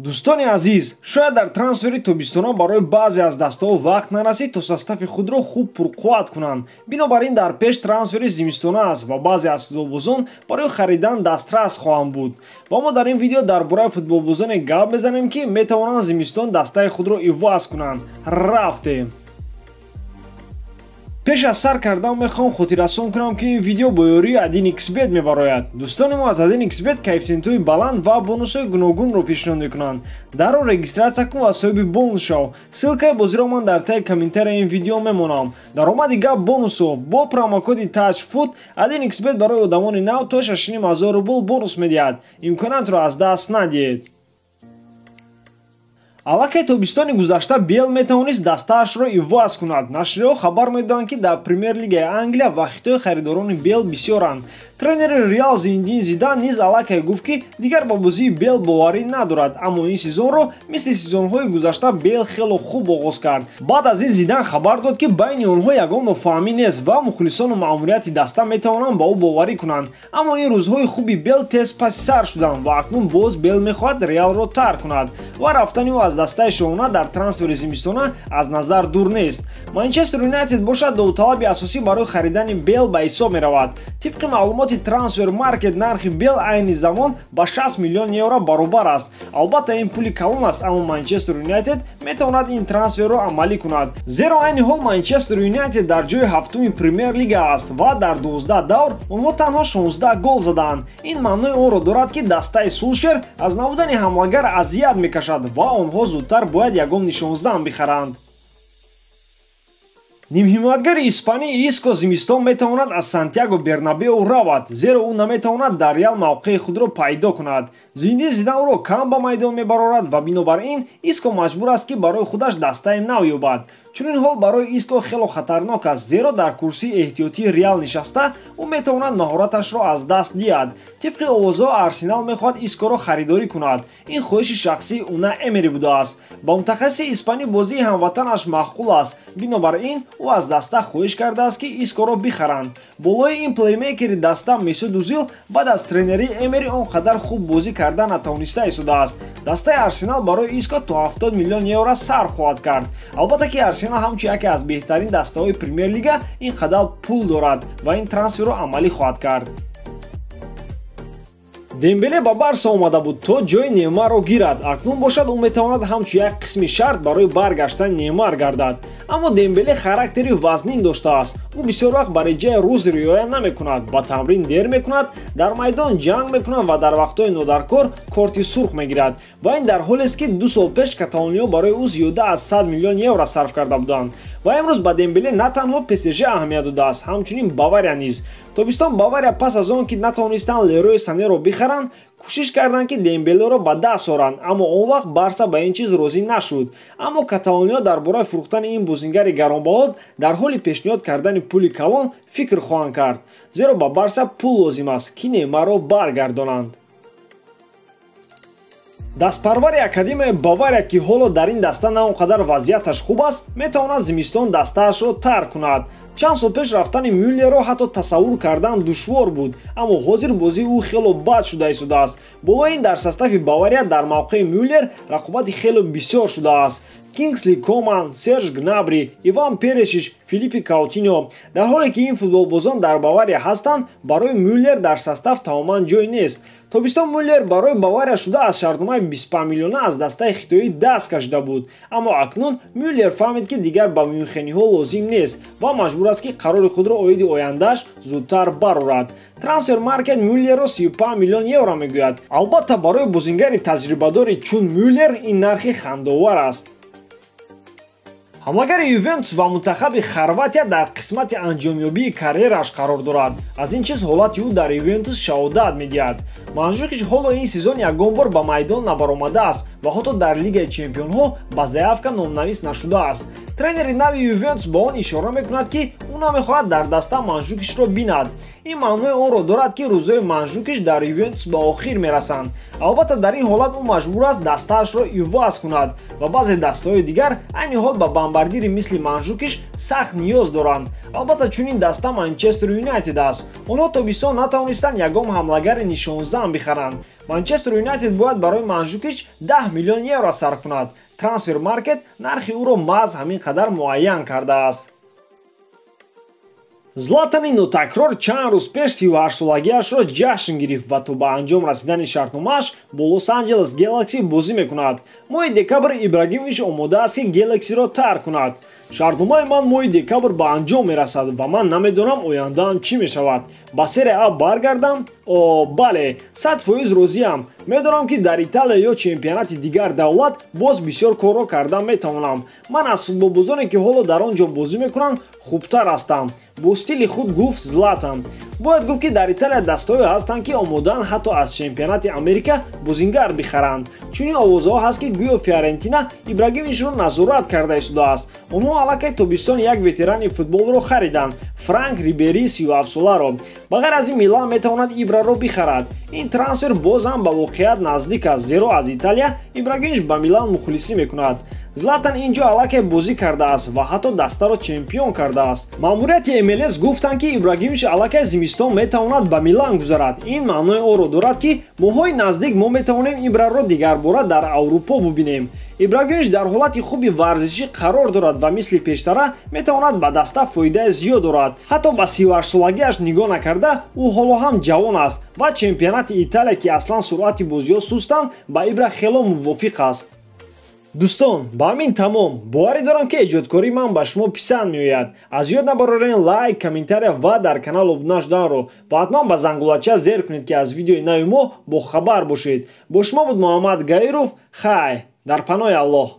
Дӯстони азиз, шояд дар трансфери тобистона барои баъзе аз дастаҳо вақт нарасид то состави худро хуб пурқувват кунанд. Бинобар ин дар пеш трансфери зимистона аст ва баъзе аз футболбозон барои харидан дастрас хоҳанд буд. Ва мо дар ин видео дар бораи футболбозоне гап мезанем, ки метавонанд зимистон дастаи худро иваз кунанд. Рафтем! Пеш аз сар кардан мехоҳам хотиррасон кунам, ки ин видео бо ёрии 1xBet мебарояд. Дӯстони мо аз 1xBet коэффисиентҳои баланд ва бонусҳои гуногунро пешниҳод мекунанд. Дарро регистрация кун ва соҳиби бонус шав. Ссылкаи бозиро ман дар таги комментарияи ин видео мемонам. Даромади гап бонусҳо бо промокоди TAJFOOT 1xBet барои одамони нав то 6,5 рубл бонус медиҳад. Имкониятро аз даст надиҳед. Аллакай тобистони гузашта Бел метавонист дастаашро иваз кунад. Нашрияҳо хабар медоданд, ки дар Премер-лигаи Англия ва Хитой харидорони Бел бисёранд. Тренери Реал Зиндин Зидан низ аллакай гуфт, ки дигар ба бозии Бел боварӣ надорад, аммо ин сезонро мисли сезонҳои гузашта Бел хело хуб оғоз кард. Баъд аз ин Зидан хабар дод, ки байни онҳо ягон нофаҳмӣ нест ва мухлисону маъмурияти даста метавонанд ба ӯ боварӣ кунанд. Аммо ин рӯзҳои хуби Бел тез паси сар шуданд ва акнун боз Бел мехоҳад Реалро тарк кунад ва рафтани ӯ аз дастаи шоҳона дар трансфери зимистона аз назар дур нест. Манчестер Юнайтед бошад довталаби асосӣ барои харидани Бел ба ҳисоб меравад. Тибқи маълумоти Трансфер Маркет, нархи Бел айни замон ба 60 миллион евро баробар аст. Албатта, ин пули калон аст, аммо Манчестер Юнайтед метавонад ин трансферро амалӣ кунад. Зеро айни ҳол Манчестер Юнайтед дар ҷои ҳафтуми Премер-лига аст ва дар 12 давр онҳо танҳо 16 гол задаанд. Ин маънои онро дорад, ки дастаи Сулшер аз набудани ҳамлагар азият мекашад ва онҳо зудтар бояд ягон нишонзан бихаранд. Нимҳимоятгари испанӣ Иско зимистон метавонад аз Сантьяго Бернабеу равад, зеро ӯ наметавонад дар Реал мавқеи худро пайдо кунад. Зиндин Зидан ӯро кам ба майдон мебарорад ва бинобар ин Иско маҷбур аст, ки барои худаш дастаи нав ёбад. Чунин ҳол барои Иско хело хатарнок аст, зеро дар курсии эҳтиётии Реал нишаста ӯ метавонад маҳораташро аз даст диҳад. Тибқи овозҳо, Арсенал мехоҳад Искоро харидорӣ кунад. Ин хоҳиши шахсии Уна Эмери будааст. Ба мутахассиси испанӣ бозии ҳамватанаш маъқул аст, бинобар ин ӯ аз даста хоҳиш кардааст, ки Искоро бихаранд. Болои ин плеймейкери даста Месут Ӯзил баъд аз тренерии Эмери он қадар хуб бозӣ карда натавониста истодааст. Дастаи Арсенал барои Иско то 70 миллион евро сарф хоҳад кард. Албатта, ки Арсенал ҳамчун яке аз беҳтарин дастаҳои Премер-лига ин қадар пул дорад ва ин трансферро амалӣ хоҳад кард. Дембеле ба Барса омада буд то ҷои Неймарро гирад. Акнун бошад ӯ метавонад ҳамчун як қисми шарт барои баргаштани Неймар гардад. Аммо Дембеле характери вазнин доштааст. Ӯ бисёр вақт ба реҷаи рӯз риоя намекунад, ба тамрин дер мекунад, дар майдон ҷанг мекунад ва дар вақтҳои нодаркор корти сурх мегирад. Ва ин дар ҳолест, ки 2 сол пеш каталониҳо барои ӯ зиёда аз 100 миллион евро сарф карда буданд. Ва имрӯз ба Дембеле на танҳо ПСЖ аҳамият додааст, ҳамчунин Бавария низ. Тобистон Бавария пас аз он ки натавонистанд Лерой Санеро бихаранд, кӯшиш карданд, ки Дембелеро ба даст оранд, аммо он вақт Барса ба ин чиз розӣ нашуд. Аммо каталониҳо дар бораи фурӯхтани ин бозингари гаронбаҳо дар ҳоли пешниҳод кардани пули калон фикр хоҳанд кард, зеро ба Барса пул лозим аст, ки Неймарро баргардонанд. Дастпарвари Академияи Бавария, ки ҳоло дар ин даста на он қадар вазъияташ хуб аст, метавонад зимистон дастаашро тарк кунад. Чанд сол пеш рафтани Мюллерро ҳатто тасаввур кардан душвор буд, аммо ҳозир бозии ӯ хело бад шуда истодааст. Болои ин дар состави Бавария дар мавқеи Мюллер рақобати хело бисёр шудааст. Кингсли Коман, Серж Гнабри, Иван Перешич, Филиппи Каутиньо. Дар ҳоле ки ин футболбозон дар Бавария ҳастанд, барои Мюллер дар состав тамоман ҷой нест. Тобистон Мюллер барои Бавария шуда аз шартномаи 25 миллиона аз дастаи хитоӣ даст кашида буд, аммо акнун Мюллер фаҳмид, ки дигар ба мюнхениҳо лозим нест ва маҷбур аст, ки қарори худро оиди ояндааш зудтар барорад. Трансфер Маркет Мюллерро 35 миллион евро мегӯяд. Албатта, барои бозингари таҷрибадори чун Мюллер ин нархи хандаовар аст. Ҳамлагари Ювентус ва мунтахаби Хорватия дар қисмати анҷомёбии карьераш қарор дорад. Аз ин чиз ҳолати ӯ дар Ювентус шаҳодат медиҳад. Манжукич ҳоло ин сезон ягон бор ба майдон набаромадааст ва ҳатто дар Лигаи чемпионҳо ба заявка номнавис нашудааст. Тренери нави Ювентус ба он ишора мекунад, ки ӯ намехоҳад дар даста Манжукичро бинад. Ин маънои онро дорад, ки рӯзҳои Манжукич дар Ювентус ба охир мерасанд. Албатта, дар ин ҳолат ӯ маҷбур аст дастаашро иваз кунад ва баъзе дастаҳои дигар айни ҳол ба бомбардири мисли Манжукич сахт ниёз доранд. Албатта, чунин даста Манчестер Юнайтед аст. Онҳо тобистон натавонистанд ягон ҳамлагари нишонзан бихаранд. Манчестер Юнайтед бояд барои Манжукич 10 миллион евро сарф кунад. Трансфер Маркет нархи ӯро маҳз ҳамин қадар муайян кардааст. Златани нотакрор чанд рӯз пеш 38-солагиашро ҷашн гирифт ва то ба анҷом расидани шартномааш бо Лос-Анҷелес Гелакси бозӣ мекунад. Моҳи декабр Ибрагимович омода аст, ки Гелаксиро тарк кунад. Шартномаи ман моҳи декабр ба анҷом мерасад ва ман намедонам, ояндаам чӣ мешавад. Ба Серия А баргардам? О, бале, 100% розиам. Медонам, ки дар Италия ё чемпионати дигар давлат боз бисёр корро карда метавонам. Ман аз футболбозоне, ки ҳоло дар он ҷо бозӣ мекунанд, хубтар ҳастам, бо стили худ гуфт Златан. Бояд гуфт, ки дар Италия дастаҳое ҳастанд, ки омодаанд ҳатто аз чемпионати Америка бозингар бихаранд. Чунин овозҳо ҳаст, ки гӯё Фиорентина Ибрагимовичро назорат карда истодааст. Онҳо аллакай тобистон як ветерани футболро хариданд, Франк Рибери 37-соларо. Ба ғайр аз ин, Милан метавонад Ибраро бихарад. Ин трансфер боз ҳам ба воқеият наздик аст, зеро аз Италия Ибрагимович ба Милан мухлисӣ мекунад. Златан ин ҷо аллакай бозӣ кардааст ва ҳатто дастаро чемпион кардааст. Маъмурияти МЛС гуфтанд, ки Ибрагимович аллакай зимистон метавонад ба Милан гузарад. Ин маънои онро дорад, ки моҳҳои наздик мо метавонем Ибраро дигарбора дар Аврупо бубинем. Ибрагимович дар ҳолати хуби варзишӣ қарор дорад ва мисли пештара метавонад ба даста фоидаи зиёд дорад. Ҳатто ба 38-солагиаш нигоҳ накарда, ӯ ҳоло ҳам ҷавон аст ва чемпионати Италия, ки аслан суръати бозиҳо сустанд, ба Ибра хело мувофиқ аст. Дӯстон, ба ҳамин тамом. Боварӣ дорам, ки эҷодкории ман ба шумо писанд меояд. Аз ёд набарорен лайк, комментария ва дар канал обуна шуданро ва ҳатман ба зангулача зер кунед, ки аз видеои нави мо бохабар бошед. Бо шумо буд Муҳаммад Гаиров. Хай, дар паноҳи Аллоҳ.